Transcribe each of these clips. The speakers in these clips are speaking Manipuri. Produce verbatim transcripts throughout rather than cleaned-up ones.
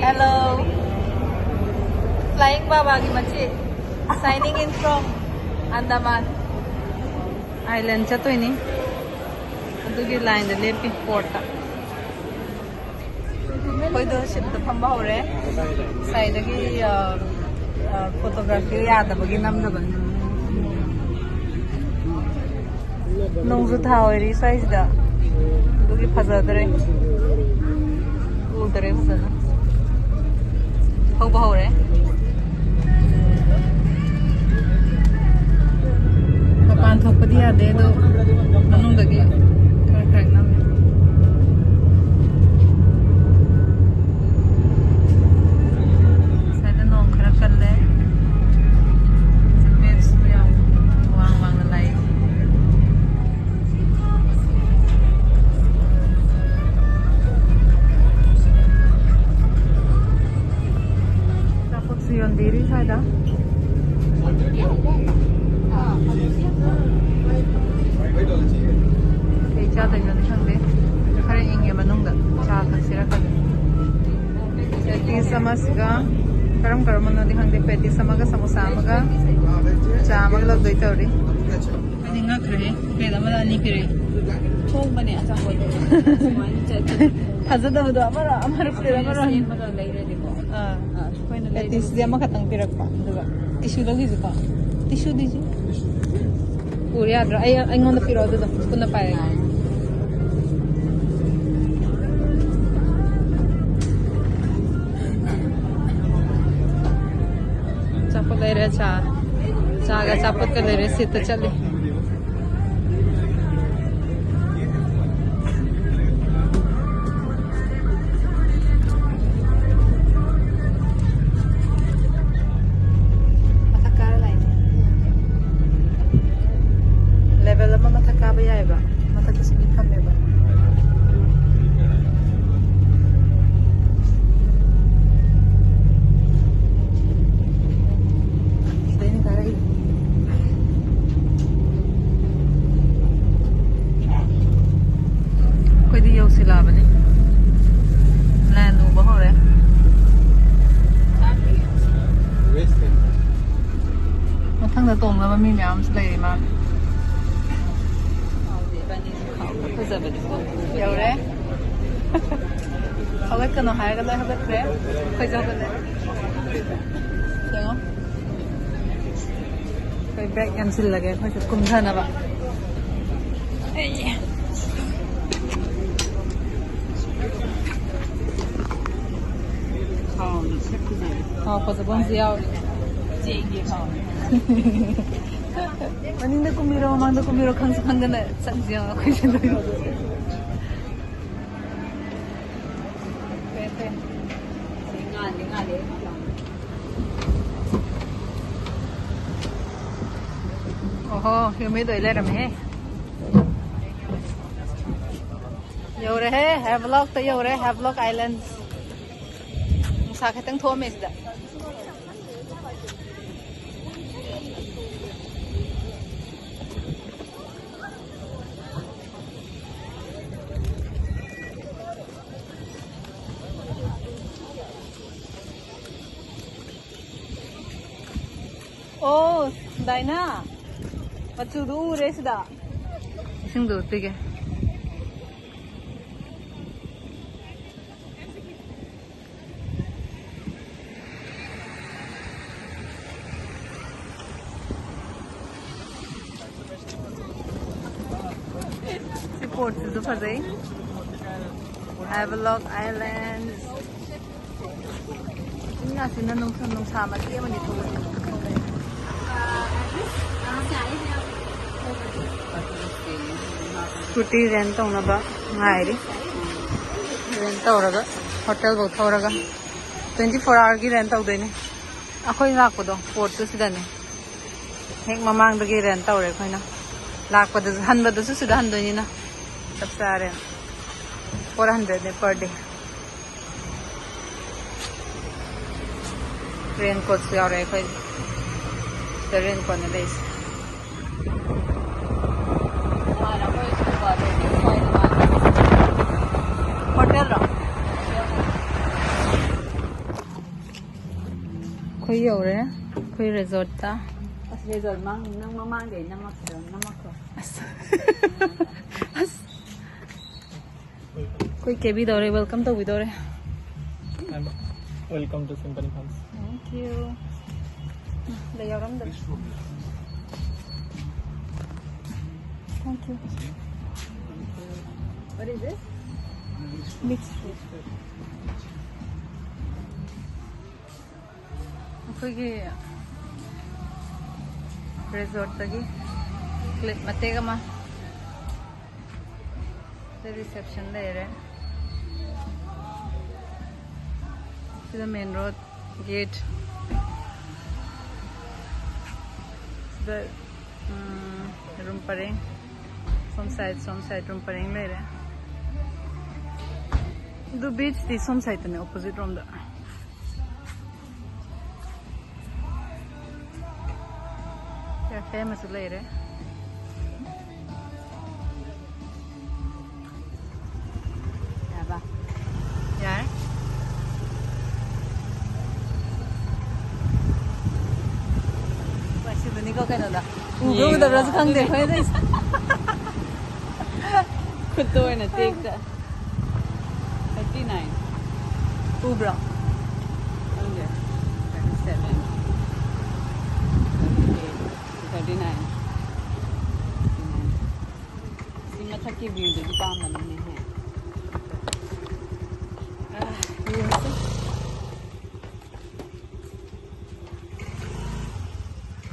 Hello. Flying Baba ꯒꯤ ꯃꯆꯦ. Signing in from Andaman. Island ꯆꯠꯇꯣꯏꯅꯤ. ꯑꯗꯨꯒꯤ ꯂꯥꯏꯟꯗ ꯂꯦꯞꯄꯤ ꯄꯣꯔꯠꯇ. ꯑꯩꯈꯣꯏꯗꯣ ꯁꯤꯠꯇ ꯐꯝꯕ ꯍꯧꯔꯦ. ꯉꯁꯥꯏꯗꯒꯤ, ꯑ, ꯑ, ꯐꯣꯇꯣꯒ꯭ꯔꯥꯐꯤ ꯌꯥꯗꯕꯒꯤ ꯅꯝꯗꯕꯅꯤ. ꯅꯣꯡꯖꯨ ꯊꯥ ꯑꯣꯏꯔꯤ ꯁ꯭ꯋꯥꯏꯁꯤꯗ, ꯑꯗꯨꯒꯤ ꯐꯖꯗ꯭ꯔꯦ, ꯎꯗ꯭ꯔꯦ ꯐꯖꯅ. ꯍꯧꯕ ꯍꯧꯔꯦ. ꯃꯄꯥꯟ ꯊꯣꯛꯄꯗꯤ ꯌꯥꯗꯦ, ꯑꯗꯣ ꯃꯅꯨꯡꯗꯒꯤ ꯈꯔ ꯈꯔ ꯅꯝꯃꯤ. ꯉꯁꯥꯏꯅ ꯅꯣꯡ ꯈꯔ ꯀꯜꯂꯦ. ꯆꯤꯡꯂꯦꯟꯁꯨ ꯌꯥꯝ ꯋꯥꯡ ꯋꯥꯡꯅ ꯂꯩ. ꯑꯆꯥꯄꯣꯠꯁꯨ ꯌꯣꯟꯕꯤꯔꯤ ꯁ꯭ꯋꯥꯏꯗ. ꯀꯩ ꯆꯥꯗꯣꯏꯅꯣꯗꯤ ꯈꯪꯗꯦ. ꯈꯔ ꯏꯪꯉꯦ ꯃꯅꯨꯡꯗ. ꯆꯥ ꯊꯛꯁꯤꯔ ꯈꯜꯂꯤ. ꯄꯦꯇꯤꯁ ꯑꯃꯁꯤꯒ, ꯀꯔꯝ ꯀꯔꯝꯕꯅꯣꯗꯤ ꯈꯪꯗꯦ, ꯄꯦꯇꯤꯁ ꯑꯃꯒ ꯁꯃꯣꯁꯥ ꯑꯃꯒ ꯆꯥ ꯑꯃꯒ ꯂꯧꯗꯣꯏ ꯇꯧꯔꯤ. ꯑꯩꯗꯤ ꯉꯛꯈ꯭ꯔꯦꯍꯦ, ꯄ꯭ꯂꯦꯠ ꯑꯃꯗ ꯑꯅꯤ ꯄꯤꯔꯛꯏ. ꯊꯣꯡꯕꯅꯦ ꯑꯆꯥꯄꯣꯠꯇꯣ. ꯁꯨꯃꯥꯏꯅ ꯆꯠ- ꯊꯥꯖꯗꯕꯗꯣ, ꯑꯃꯔ ꯑꯃꯔ ꯄ꯭ꯂꯦꯠ ꯑꯃꯔ. ꯁꯦꯝꯃꯒ ꯂꯩꯔꯗꯤꯀꯣ. ꯑꯥ. ꯑꯥ, ꯑꯩꯈꯣꯏꯅ ꯂꯩꯔꯗꯤ ꯄꯦꯇꯤꯁꯇꯤ ꯑꯃꯈꯛꯇꯪ ꯄꯤꯔꯛꯄ, ꯑꯗꯨꯒ ꯇꯤꯁꯨ ꯂꯧꯈꯤꯁꯤꯀꯣ. ꯇꯤꯁꯨꯗꯤ ꯎꯔ ꯌꯥꯗ꯭ꯔꯣ? ꯑꯩ, ꯑꯩꯉꯣꯟꯗ ꯄꯤꯔꯛꯑꯣ, ꯑꯗꯨꯗꯣ ꯄꯨꯟꯅ ꯄꯥꯏꯔꯒꯦ. ꯑꯆꯥꯄꯣꯠ ꯂꯩꯔꯦ, ꯆꯥ, ꯆꯥꯒ ꯑꯆꯥꯄꯣꯠꯀ ꯂꯩꯔꯦ, ꯁꯤꯠꯇ ꯆꯠꯂꯤ. ꯃꯊꯛ ꯀꯥꯔ ꯂꯥꯛꯏꯅꯦ. ꯂꯦꯚꯦꯜ ꯑꯃ ꯃꯊꯛ ꯀꯥꯕ ꯌꯥꯏꯑꯕ. ꯃꯊꯛꯇꯁꯨ ꯃꯤ ꯐꯝꯃꯦꯕ. ꯁꯤꯗꯩꯅ ꯀꯥꯔꯛꯏ. ꯇꯣꯡꯅꯕ ꯃꯤ ꯃꯌꯥꯝ ꯑꯃꯁꯨ ꯂꯩꯔꯤ ꯃꯥꯜꯂꯦ꯫ ꯐꯖꯕꯗꯤꯀꯣ꯫ ꯌꯧꯔꯦ꯫ ꯍꯧꯒꯠꯀꯅꯣ ꯍꯥꯏꯔꯒ ꯂꯣꯏ ꯍꯧꯒꯠꯈ꯭ꯔꯦ꯫ ꯑꯩꯈꯣꯏꯁꯨ ꯍꯧꯒꯠꯂꯦ꯫ ꯌꯦꯡꯉꯣ꯫ ꯑꯩꯈꯣꯏ ꯕ꯭ꯔꯦꯛ ꯌꯥꯟꯁꯤꯜꯂꯒꯦ ꯑꯩꯈꯣꯏꯁꯨ ꯀꯨꯝꯊꯅꯕ꯫ ꯑꯩ꯫ ꯊꯥꯎ ꯐꯖꯕ ꯑꯃꯁꯨ ꯌꯥꯎꯔꯤ꯫ ꯆꯦꯡꯒꯤ ꯊꯥꯎ꯫ ꯃꯅꯤꯡꯗ ꯀꯨꯝꯕꯤꯔꯣ, ꯃꯃꯥꯡꯗ ꯀꯨꯝꯕꯤꯔꯣ, ꯈꯪꯁꯨ ꯈꯪꯗꯅ ꯆꯠꯂꯤꯁꯦ ꯌꯦꯡꯉꯣ ꯑꯩꯈꯣꯏꯁꯦ꯫ ꯑꯣꯍꯣ, humid ꯑꯣꯏ ꯂꯩꯔꯝꯃꯦꯍꯦ꯫ ꯌꯧꯔꯦꯍꯦ, Havelock ꯇ ꯌꯧꯔꯦ, Havelock Island꯫ ꯅꯨꯡꯁꯥ ꯈꯤꯇꯪ ꯊꯣꯛꯑꯝꯃꯦ ꯁꯤꯗ꯫ ꯑꯣ, ꯗꯥꯏꯅꯥ, ꯃꯆꯨꯗꯨ ꯎꯔꯦ ꯁꯤꯗ꯫ ꯏꯁꯤꯡꯗꯨ ꯎꯠꯄꯤꯒꯦ꯫ ꯁꯤ ꯄꯣꯠꯁꯤꯁꯨ ꯐꯖꯩ꯫ Havelock Island꯫ ꯏꯪ ꯉꯥꯁꯤꯅ ꯅꯨꯡꯊꯤꯜ ꯅꯨꯡꯁꯥ ꯃꯇꯦꯛ ꯑꯃꯅꯤ ꯊꯣꯛꯂꯛꯏ꯫ Scooty rent ꯇꯧꯅꯕ ꯉꯥꯏꯔꯤ꯫ Rent ꯇꯧꯔꯒ hotel ꯐꯧ ꯊꯧꯔꯒ twenty four hour ꯒꯤ rent ꯇꯧꯗꯣꯏꯅꯦ꯫ ꯑꯩꯈꯣꯏ ꯂꯥꯛꯄꯗꯣ ꯄꯣꯠꯇꯨ ꯁꯤꯗꯅꯦ꯫ ꯍꯦꯛ ꯃꯃꯥꯡꯗꯒꯤ rent ꯇꯧꯔꯦ ꯑꯩꯈꯣꯏꯅ꯫ ꯂꯥꯛꯄꯗꯁꯨ, ꯍꯟꯕꯗꯁꯨ ꯁꯤꯗ ꯍꯟꯗꯣꯏꯅꯤꯅ ꯆꯞ ꯆꯥꯔꯦ꯫ Four hundred ꯅꯦ per day꯫ Raincoat ꯁꯨ ꯌꯥꯎꯔꯦ ꯑꯩꯈꯣꯏ꯫ ꯁꯤꯗ raincoat ꯅꯦ ꯂꯩꯁꯦ꯫ Hotel ꯔꯣ? ꯑꯩꯈꯣꯏ ꯌꯧꯔꯦ ꯑꯩꯈꯣꯏ resort ꯇ꯫ ꯑꯁ, ꯍꯦꯖꯜ ꯃꯥꯡ ꯅꯪ ꯃꯃꯥꯡꯗꯩ ꯅꯝꯃꯛꯈꯤꯗꯧ ꯅꯝꯃꯛꯈꯣ꯫ ꯑꯁ ꯑꯁ ꯑꯩꯈꯣꯏ ꯀꯦꯕꯤꯗꯧꯔꯦ, welcome ꯇꯧꯕꯤꯗꯧꯔꯦ꯫ Welcome to Symphony House. Thank you. ꯂꯩ ꯌꯥꯎꯔꯝꯗ꯭ꯔꯦ꯫ Thank you. What is this? Mixed fruit. ꯑꯩꯈꯣꯏꯒꯤ ꯔꯤꯖꯣꯔꯠꯇꯒꯤ ꯀ꯭ꯂꯤꯞ ꯃꯇꯦꯛ ꯑꯃ꯫ ꯁꯤꯗ ꯔꯤꯁꯦꯞꯁꯟ ꯂꯩꯔꯦ꯫ ꯁꯤꯗ ꯃꯦꯟ ꯔꯣꯗ ꯒꯦꯠ꯫ ꯁꯤꯗ ꯔꯨꯝ ꯄꯔꯦꯡ꯫ ꯁꯣꯝ ꯁꯥꯏꯠ ꯁꯣꯝ ꯁꯥꯏꯠ ꯔꯨꯝ ꯄꯔꯦꯡ ꯂꯩꯔꯦ꯫ ꯑꯗꯨ ꯕꯤꯆꯇꯤ ꯁꯣꯝ ꯁꯥꯏꯠꯇꯅꯦ, ꯑꯣꯄꯣꯖꯤꯠ ꯔꯣꯝꯗ꯫ ꯀꯦꯐꯦ ꯑꯃꯁꯨ ꯂꯩꯔꯦ꯫ ꯌꯥꯔꯕ? ꯌꯥꯔꯦ꯫ ꯁꯤꯕꯅꯤꯀꯣ ꯀꯩꯅꯣꯗ꯫ ꯎꯕ꯭ꯔꯥ ꯎꯗꯕ꯭ꯔꯥꯁꯨ ꯈꯪꯗꯦ ꯑꯩꯈꯣꯏꯅ ꯇꯧꯔꯤꯁꯦ꯫ ꯈꯨꯠꯇ ꯑꯣꯏꯅ ꯇꯦꯛꯇ꯫ Thirty nine. ꯎꯕ꯭ꯔꯣ? ꯈꯪꯗꯦ꯫ Thirty seven. Thirty nine. ꯁꯤ ꯃꯊꯛꯀꯤ ꯚ꯭ꯌꯨꯗꯨꯗꯤ ꯄꯥꯝꯕꯅꯤꯅꯦꯍꯦ꯫ ꯑꯥ, ꯌꯦꯡꯉꯁꯤ꯫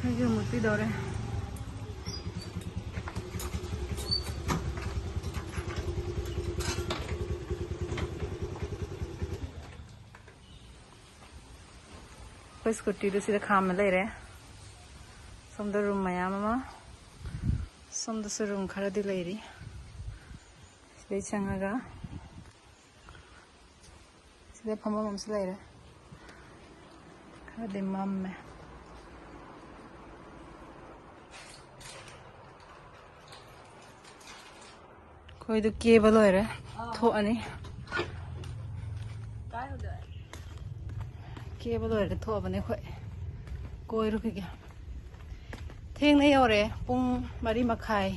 ꯑꯩꯈꯣꯏꯒꯤ ꯑꯃꯨꯛ ꯄꯤꯗꯧꯔꯦ꯫ ꯑꯩꯈꯣꯏ ꯁ꯭ꯀꯨꯇꯤꯗꯨ ꯁꯤꯗ ꯈꯥꯝꯃ ꯂꯩꯔꯦ꯫ ꯁꯣꯝꯗ ꯔꯨꯝ ꯃꯌꯥꯝ ꯑꯃ, ꯁꯣꯝꯗꯁꯨ ꯔꯨꯝ ꯈꯔꯗꯤ ꯂꯩꯔꯤ꯫ ꯁꯤꯗꯩ ꯆꯪꯉꯒ ꯁꯤꯗ ꯐꯝꯐꯝ ꯑꯃꯁꯨ ꯂꯩꯔꯦ꯫ ꯈꯔꯗꯤ ꯃꯝꯃꯦ꯫ ꯑꯩꯈꯣꯏꯗꯨ ꯀꯦꯕ ꯂꯣꯏꯔꯦ, ꯊꯣꯛꯑꯅꯤ꯫ ꯀꯦꯕ ꯂꯣꯏꯔꯦ, ꯊꯣꯛꯑꯕꯅꯦ ꯑꯩꯈꯣꯏ꯫ ꯀꯣꯏꯔꯨꯈꯤꯒꯦ꯫ ꯊꯦꯡꯅ ꯌꯧꯔꯦ, ꯄꯨꯡ ꯃꯔꯤ ꯃꯈꯥꯏ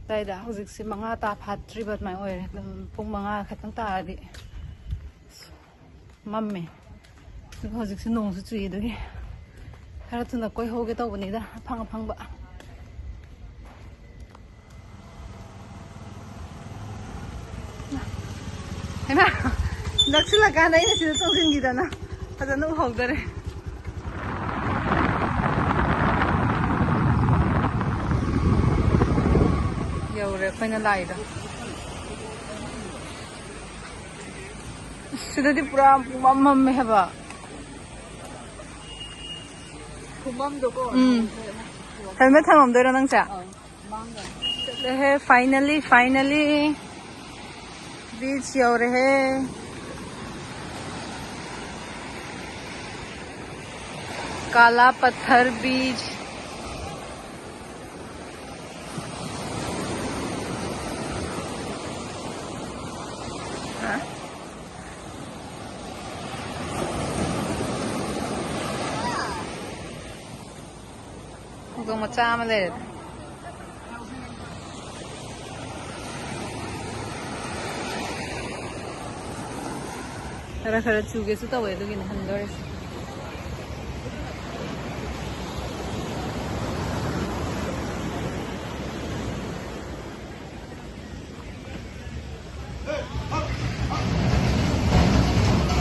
ꯑꯗꯨꯋꯥꯏꯗ꯫ ꯍꯧꯖꯤꯛꯁꯦ ꯃꯉꯥ ꯇꯥ ꯐꯥꯠꯇ꯭ꯔꯤꯕ ꯑꯗꯨꯃꯥꯏꯅ ꯑꯣꯏꯔꯦ꯫ ꯑꯗꯨꯝ ꯄꯨꯡ ꯃꯉꯥ ꯈꯛꯇꯪ ꯇꯥꯔꯗꯤ ꯃꯝꯃꯦ꯫ ꯑꯗꯨꯒ ꯍꯧꯖꯤꯛꯁꯦ ꯅꯣꯡꯁꯨ ꯆꯨꯏ, ꯑꯗꯨꯒꯤ ꯈꯔ ꯊꯨꯅ ꯀꯣꯏꯍꯧꯒꯦ ꯇꯧꯕꯅꯤꯗ, ꯑꯐꯪ ꯑꯐꯪꯕ꯫ ꯍꯩꯃꯥ, ꯅꯛꯁꯤꯜꯂꯀꯥꯟꯗ ꯑꯩꯅ ꯁꯤꯗ ꯆꯣꯡꯁꯤꯟꯈꯤꯗꯅ ꯐꯖꯅ ꯎꯍꯧꯗꯔꯦ꯫ ꯌꯧꯔꯦ ꯑꯩꯈꯣꯏꯅ ꯂꯥꯛꯏꯗꯣ꯫ ꯑꯁ, ꯁꯤꯗꯗꯤ ꯄꯨꯔꯥ ꯄꯨꯡꯃꯝ ꯃꯝꯃꯦ ꯍꯥꯏꯕ꯫ ꯈꯨꯃꯝꯗꯣꯀꯣ꯫ ꯎꯝ꯫ ꯍꯦꯜꯃꯦꯠ ꯊꯝꯃꯝꯗꯣꯏꯔꯣ ꯅꯪꯁꯦ? ꯑꯧ, ꯃꯥꯡꯒ꯭ꯔꯦ꯫ ꯆꯠꯂꯦꯍꯦ, finally, finally꯫ Beach ꯌꯧꯔꯦꯍꯦ꯫ Kala ꯄꯊꯔ beach꯫ ꯍꯧꯗꯣꯡ ꯃꯆꯥ ꯑꯃ ꯂꯩꯔꯦ꯫ ꯈꯔ ꯈꯔ ꯆꯨꯒꯦꯁꯨ ꯇꯧꯋꯦ, ꯑꯗꯨꯒꯤꯅꯦ ꯍꯟꯗꯣꯔꯤꯁꯦ꯫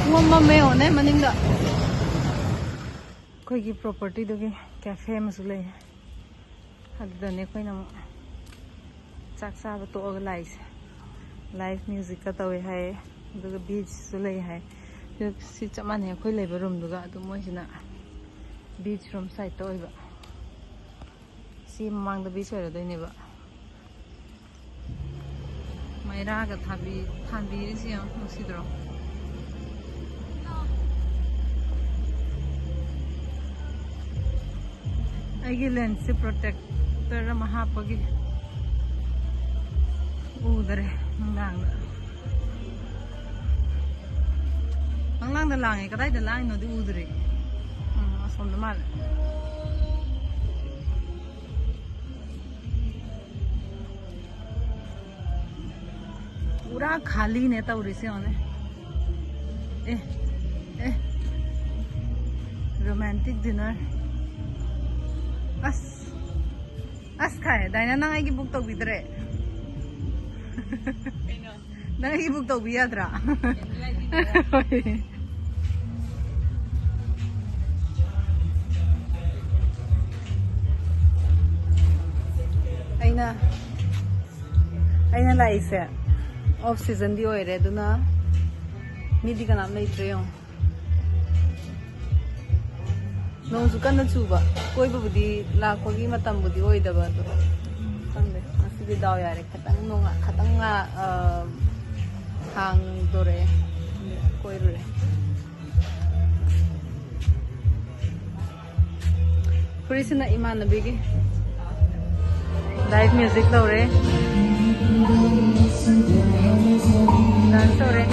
ꯄꯨꯡꯃꯝ ꯃꯝꯃꯦ ꯌꯦꯡꯉꯣꯅꯦ ꯃꯅꯤꯡꯗ꯫ ꯑꯩꯈꯣꯏꯒꯤ propertyꯗꯨꯒꯤ cafe ꯑꯃꯁꯨ ꯂꯩ꯫ ꯑꯗꯨꯗꯅꯦ ꯑꯩꯈꯣꯏꯅ ꯑꯃꯨꯛ ꯆꯥꯛ ꯆꯥꯕ ꯇꯣꯛꯑꯒ ꯂꯥꯛꯏꯁꯦ꯫ Live musicꯀ ꯇꯧꯋꯦ ꯍꯥꯏꯌꯦ, ꯑꯗꯨꯒ beachꯁꯨ ꯂꯩ ꯍꯥꯏ꯫ ꯑꯗꯨ ꯁꯤ ꯆꯞ ꯃꯥꯟꯅꯩ ꯑꯩꯈꯣꯏ ꯂꯩꯕ roomꯗꯨꯒ, ꯑꯗꯨ ꯃꯣꯏꯁꯤꯅ beach room sideꯇ ꯑꯣꯏꯕ꯫ ꯁꯤ ꯃꯃꯥꯡꯗ beach ꯑꯣꯏꯔꯗꯣꯏꯅꯦꯕ꯫ ꯃꯩꯔꯥꯒ ꯊꯥꯕꯤ-, ꯊꯥꯟꯕꯤꯔꯤꯁꯤ ꯌꯥꯝ ꯅꯨꯡꯁꯤꯗ꯭ꯔꯣ? ꯑꯩꯒꯤ lensꯁꯦ protector ꯑꯃ ꯍꯥꯞꯄꯒꯤ ꯎꯗꯔꯦ ꯅꯨꯡꯗꯥꯡꯗ꯫ ꯃꯪꯂꯥꯡꯗ ꯂꯥꯡꯉꯦ, ꯀꯗꯥꯏꯗ ꯂꯥꯡꯉꯤꯅꯣꯗꯤ ꯎꯗ꯭ꯔꯦ꯫ ꯎꯝ, ꯑꯁꯣꯝꯗ ꯃꯥꯜꯂꯦ꯫ ꯄꯨꯔꯥ ꯈꯥꯂꯤꯅꯦ ꯇꯧꯔꯤꯁꯦ, ꯌꯦꯡꯉꯣꯅꯦ꯫ ꯑꯦ, ꯑꯦ, romantic dinner. ꯑꯁ, ꯑꯁ ꯈꯥꯏ, ꯗꯥꯏꯅꯥ, ꯅꯪ ꯑꯩꯒꯤ book ꯇꯧꯕꯤꯗ꯭ꯔꯦ꯫ ꯅꯪ ꯑꯩꯒꯤ book ꯇꯧꯕꯤ ꯌꯥꯗ꯭ꯔꯥ? ꯍꯣꯏ꯫ ꯑꯩꯅ ꯑꯩꯅ ꯂꯥꯛꯏꯁꯦ off seasonꯗꯤ ꯑꯣꯏꯔꯦ, ꯑꯗꯨꯅ ꯃꯤꯗꯤ ꯀꯅꯥꯝ ꯂꯩꯇ꯭ꯔꯦ ꯌꯦꯡꯉꯣ꯫ ꯅꯣꯡꯁꯨ ꯀꯟꯅ ꯆꯨꯕ꯫ ꯀꯣꯏꯕꯕꯨꯗꯤ ꯂꯥꯛꯄꯒꯤ ꯃꯇꯝꯕꯨꯗꯤ ꯑꯣꯏꯗꯕ, ꯑꯗꯣ ꯈꯪꯗꯦ, ꯉꯁꯤꯗꯤ ꯗꯥꯎ ꯌꯥꯔꯦ, ꯈꯤꯇꯪ ꯅꯣꯡ ꯈꯤꯇꯪ ꯉꯥ-, ꯑ, ꯍꯥꯡꯗꯣꯔꯛꯑꯦ, ꯀꯣꯏꯔꯨꯔꯦ꯫ ꯐꯨꯔꯤꯠꯁꯤꯅ ꯏꯃꯥꯟꯅꯕꯤꯒꯤ꯫ Live music ꯇꯧꯔꯦ꯫ Dance ꯇꯧꯔꯦ꯫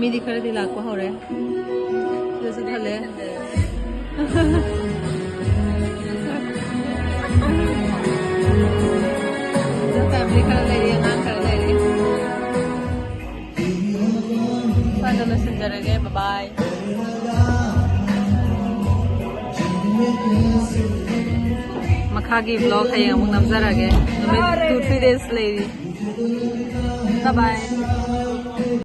ꯃꯤꯗꯤ ꯈꯔꯗꯤ ꯂꯥꯛꯄ ꯍꯧꯔꯦ꯫ ꯁꯤꯗꯁꯨ ꯈꯜꯂꯦ꯫ ꯐꯦꯃꯤꯂꯤ ꯈꯔ ꯂꯩꯔꯤ, ꯑꯉꯥꯡ ꯈꯔ ꯂꯩꯔꯤ꯫ ꯁ꯭ꯋꯥꯏꯗ ꯂꯣꯏꯁꯤꯟꯖꯔꯒꯦ꯫ ꯕꯥꯏ ꯕꯥꯏ꯫ ꯃꯈꯥꯒꯤ vlog ꯍꯌꯦꯡ ꯑꯃꯨꯛ ꯅꯝꯖꯔꯒꯦ꯫ ꯅꯨꯃꯤꯠ two three days ꯂꯩꯔꯤ꯫ Bye bye꯫